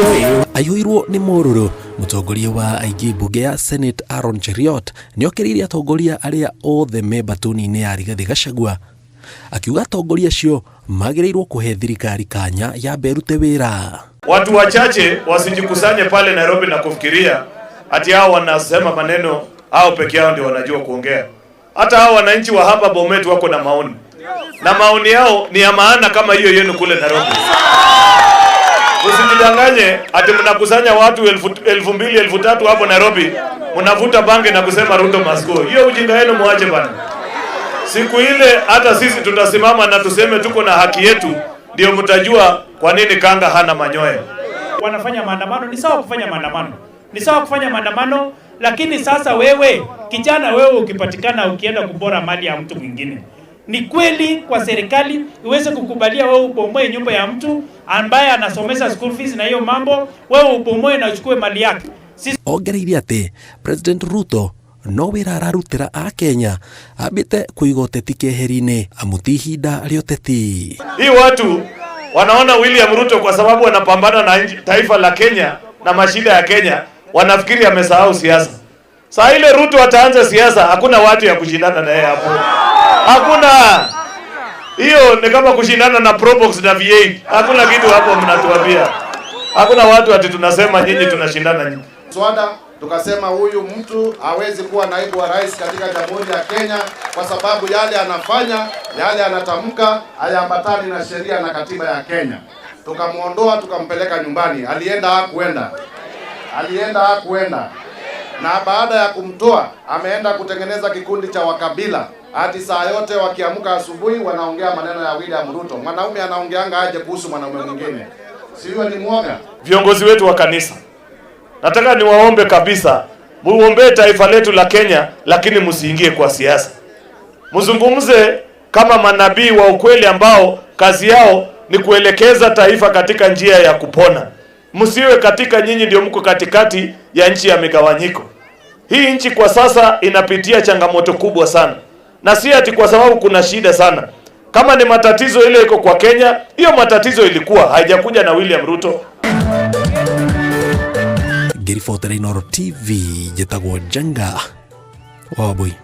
Aiyũirwo nĩ morũrũ, mũtongoria wa aingĩ mbunge ya Senate Aaron Cheruiyot nĩokĩrĩire atongoria arĩa othe me mbatuni-inĩ ya Rigathĩ Gachagua, akiuga atongoria acio magĩrĩirwo kũhe thirikari kanya yambe ĩrute wĩra. Watu wachache wasijikusanye pale Nairobi na kufikiria ati hao wanasema maneno hao peke yao ndio wanajua kuongea. Hata hao wananchi wa hapa Bomet wako na maoni, na maoni yao ni ya maana kama hiyo yenu kule Nairobi. Usijidanganye ati mnakusanya watu 2000, 3000 hapo Nairobi, mnavuta bange na kusema "Ruto must go." Hiyo ujinga yenu muache bana. Siku ile hata sisi tutasimama na tuseme tuko na haki yetu, ndio mtajua kwa nini kanga hana manyoya. Wanafanya maandamano, ni sawa kufanya maandamano, ni sawa kufanya maandamano, lakini sasa wewe kijana, wewe ukipatikana ukienda kupora mali ya mtu mwingine, ni kweli kwa serikali iweze kukubalia wewe ubomoe nyumba ya mtu ambaye anasomesha school fees na hiyo mambo, wewe ubomoe na uchukue mali yake? Sisi Ongereire atĩ President Ruto no wĩra ararutĩra a Kenya, ambĩte kũiga ũteti keheri-inĩ amu ti ihinda rĩa ũteti. Hii watu wanaona William Ruto kwa sababu wanapambana na taifa la Kenya na mashida ya Kenya, wanafikiri amesahau siasa. Saa ile Ruto ataanza siasa, hakuna watu ya kushindana na yeye hapo, hakuna. Hiyo ni kama kushindana na Probox na V8. Hakuna kitu hapo mnatuambia. Hakuna watu ati tunasema nyinyi tunashindana nyinyi. Mswada tukasema huyu mtu hawezi kuwa naibu wa rais katika Jamhuri ya Kenya kwa sababu yale anafanya, yale anatamka hayaambatani na sheria na katiba ya Kenya. Tukamwondoa, tukampeleka nyumbani. Alienda hakuenda? Alienda hakuenda? Na baada ya kumtoa ameenda kutengeneza kikundi cha wakabila, ati saa yote wakiamka asubuhi wanaongea maneno ya William Ruto. Mwanaume anaongeanga aje kuhusu mwanaume mwingine? Si huyo ni mwoga? Viongozi wetu wa kanisa, nataka niwaombe kabisa, muombee taifa letu la Kenya, lakini msiingie kwa siasa. Mzungumze kama manabii wa ukweli ambao kazi yao ni kuelekeza taifa katika njia ya kupona. Msiwe katika nyinyi ndio mko katikati ya nchi ya migawanyiko. Hii nchi kwa sasa inapitia changamoto kubwa sana, na si ati kwa sababu kuna shida sana. Kama ni matatizo ile iko kwa Kenya, hiyo matatizo ilikuwa haijakuja na William Ruto. Ngĩribotera Inooro TV, njĩtagwo Njenga wa Wambui.